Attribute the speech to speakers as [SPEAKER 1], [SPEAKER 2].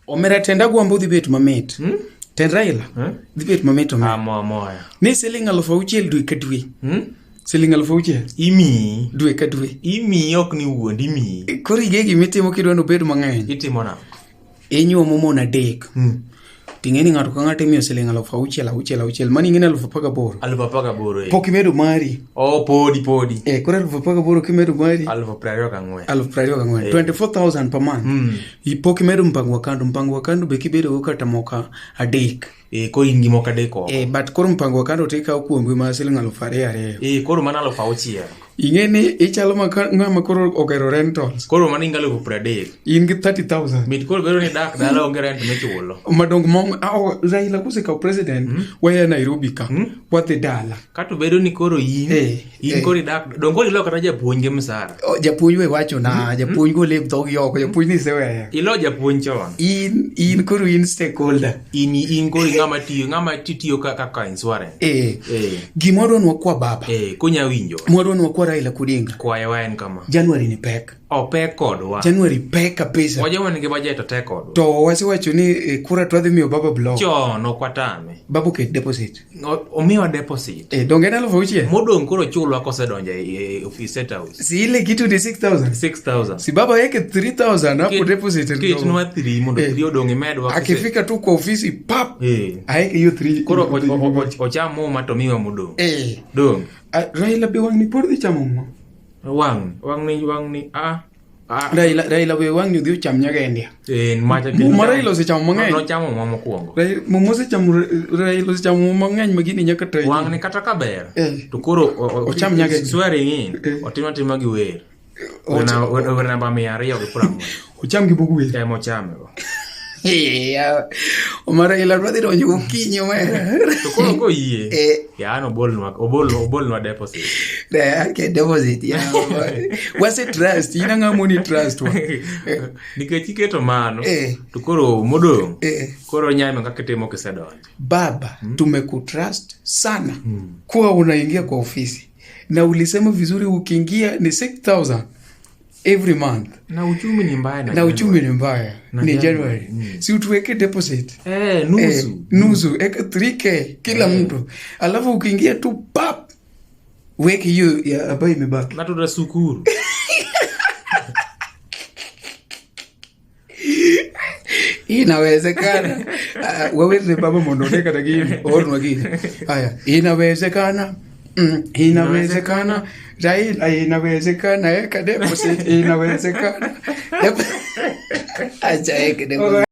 [SPEAKER 1] Omera tend Agwambo dhi bet mamit.
[SPEAKER 2] Hmm?
[SPEAKER 1] Tend Raila
[SPEAKER 2] Hmm?
[SPEAKER 1] dhi bet mamit omera.
[SPEAKER 2] Amo amoya.
[SPEAKER 1] Ni siling 6,000 dwe ka dwe.
[SPEAKER 2] Hmm?
[SPEAKER 1] Siling 6,000
[SPEAKER 2] Imiyi.
[SPEAKER 1] dwe ka dwe.
[SPEAKER 2] Imiyi ok ni wuondi imiyi.
[SPEAKER 1] Koro ing'e gimitimo kidwa ni obed mang'eny.
[SPEAKER 2] Itimo nang'o?
[SPEAKER 1] Inyuomo mon adek.
[SPEAKER 2] Hmm.
[SPEAKER 1] Ting'e ni ng'ato ka ng'ato imiyo siling 6,000 auchiel auchiel. Mano ing'e ni 18,000.
[SPEAKER 2] 18,000 eh.
[SPEAKER 1] Pok imedo mari.
[SPEAKER 2] Oh, podi podi.
[SPEAKER 1] Eh, koro 18,000 kimedo mari.
[SPEAKER 2] 24,000.
[SPEAKER 1] 24,000. 24,000 per month.
[SPEAKER 2] Mm.
[SPEAKER 1] Pok imedo mpango wa kando. Mpango wa kando be kibedo go kata moka adek.
[SPEAKER 2] Eh, koro in gi moko adek oko.
[SPEAKER 1] Eh, but koro mpango wa kando to ikawo kuomgi ma siling 2,000 ariyo.
[SPEAKER 2] Eh, koro mano 6,000.
[SPEAKER 1] Ing'e ni ichalo ma ng'ama koro ogero rentals.
[SPEAKER 2] Koro mano in gi 30,000.
[SPEAKER 1] In gi 30,000.
[SPEAKER 2] Mit koro bedo ni dak dala onge rent michulo.
[SPEAKER 1] Madong mong ah, Raila kosekawo president waya Nairobi ka. Wadhi dala.
[SPEAKER 2] Kato bedo ni koro in
[SPEAKER 1] Eh,
[SPEAKER 2] in
[SPEAKER 1] eh.
[SPEAKER 2] koro idak dong koro ilo kata japuonj gi msara.
[SPEAKER 1] Oh, japuonj we wacho na japuonj go lep dhogi oko japuonj ni iseweyo.
[SPEAKER 2] Ilo japuonj chon.
[SPEAKER 1] In koro in stakeholder.
[SPEAKER 2] In koro ng'ama tiyo ng'ama tiyo kaka insurance.
[SPEAKER 1] Eh.
[SPEAKER 2] Eh.
[SPEAKER 1] Gima wadwa ni wakwa baba.
[SPEAKER 2] Eh, kunya winjo.
[SPEAKER 1] Mwadwa ni wakwa Raila Odinga.
[SPEAKER 2] Kwayowa en kama.
[SPEAKER 1] January ni pek.
[SPEAKER 2] Opek kodwa.
[SPEAKER 1] January pek kabisa.
[SPEAKER 2] Wajoma nigi budget to tek kodwa.
[SPEAKER 1] To wasewacho ni kura to wadhi miyo baba block.
[SPEAKER 2] Chon ok watame.
[SPEAKER 1] Baba oket deposit.
[SPEAKER 2] Omiwa deposit.
[SPEAKER 1] Eh, donge en 6,000?
[SPEAKER 2] Modong' koro chulwa kosedonjo e ofis State House.
[SPEAKER 1] Si ile kitu ni 6,000.
[SPEAKER 2] 6,000.
[SPEAKER 1] Si baba weke 3,000 hapo deposit.
[SPEAKER 2] Ketnwa 3 mondo 3 odong' imedwa.
[SPEAKER 1] Akifika tu kwa ofisi pap.
[SPEAKER 2] Eh.
[SPEAKER 1] Aeke hiyo 3.
[SPEAKER 2] Koro ocham muma to miwa modong'.
[SPEAKER 1] Eh.
[SPEAKER 2] Dong'.
[SPEAKER 1] Raila be wang' ni pod dhi chamo muma.
[SPEAKER 2] Wang' wang' wang' ni ah. Ah.
[SPEAKER 1] Raila we wang' ni odhi ocham nyagendia.
[SPEAKER 2] Eh, macha
[SPEAKER 1] Muma Raila osechamo mang'eny.
[SPEAKER 2] Nochamo muma mokwongo.
[SPEAKER 1] Muma osechamo Raila osechamo muma mang'eny ma gini nyaka to.
[SPEAKER 2] Wang' ni kata ka ber.
[SPEAKER 1] Eh.
[SPEAKER 2] To koro
[SPEAKER 1] Ocham nyagendia.
[SPEAKER 2] Swearing in.
[SPEAKER 1] Eh.
[SPEAKER 2] Otim atima gi wer. Wer namba 240.
[SPEAKER 1] Ocham gi bug wer.
[SPEAKER 2] Ema ochame go.
[SPEAKER 1] Omar Raila dwa dhi donjo gokinyi omera.
[SPEAKER 2] To koro koyie.
[SPEAKER 1] Eh.
[SPEAKER 2] Ya an obolnwa deposit.
[SPEAKER 1] Okay, deposit. Yeah. Wase trust, in ang'o moni trust wa.
[SPEAKER 2] Nikech iketo mano.
[SPEAKER 1] Eh.
[SPEAKER 2] To koro modong'.
[SPEAKER 1] Eh.
[SPEAKER 2] Koro nyame kaka itimo kisedonjo.
[SPEAKER 1] Baba, tumekutrust sana. Kuwa unaingia kwa ofisi. Na ulisema vizuri ukiingia ni 6,000 every month.
[SPEAKER 2] Na uchumi ni mbaya
[SPEAKER 1] na uchumi ni mbaya.
[SPEAKER 2] Na
[SPEAKER 1] Ni
[SPEAKER 2] January.
[SPEAKER 1] January. Si utuweke deposit.
[SPEAKER 2] Eh, nusu.
[SPEAKER 1] Eh, nusu eka 3k kila mtu. Alafu ukiingia tu pap weke hiyo ya ambayo imebaki.
[SPEAKER 2] Na tutashukuru.
[SPEAKER 1] Inawezekana. Wewe ni baba mondo ne kata gini ornwa gini. Haya, inawezekana. Inawezekana. Raila inawezekana eka deposit inawezekana. Acha eke deposit.